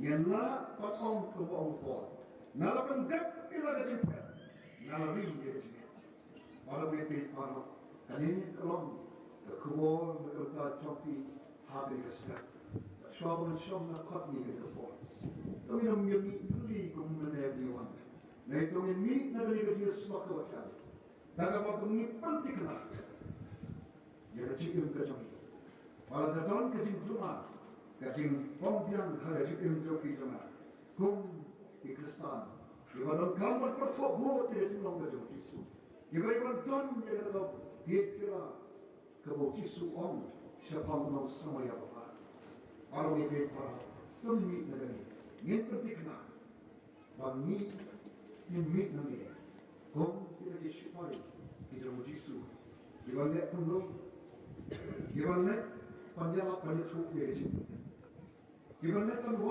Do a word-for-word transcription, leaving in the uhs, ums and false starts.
Ïa la pat ong kumba ong Paul, nga la pyndep ïa la ka jingpher, nga la ri ïa ka jingeh. Para bangeit baroh, kane ka long ka khubor na ka bynta jong phi ha kane ka step. Shuwa ban shong na khot ni ka khubor, to ngin ym ïa mih thylli kum mynne ba ngi wan. Nai to ngin mih na kane ka jingsma ka ba kham. Da kaba ngi pynthikna ïa ka jingim ka jong ngi. Ba la da don ka jingduna, ka jingbymbiang ha ka jingim jong phi jong nga. Kum ki Khristan, kiba donkam ban pyrthuh bud ïa ka jinglong ka jong u Jisu. Kiba, kiba don ïa ka lok, ïa ka, kaba u Jisu u ong shaphang u nongsamrkhia bapaid. Para bangeit baroh, to ngin mih na kane. Ngin pynthikna ba ngi, ngin mih na ngi kum kita ki shipai ki jong u Jisu, kiban leh kumno? Kiban leh ban ïalap ban ïathuh ïa ka jingpynim, kiban leh ban wad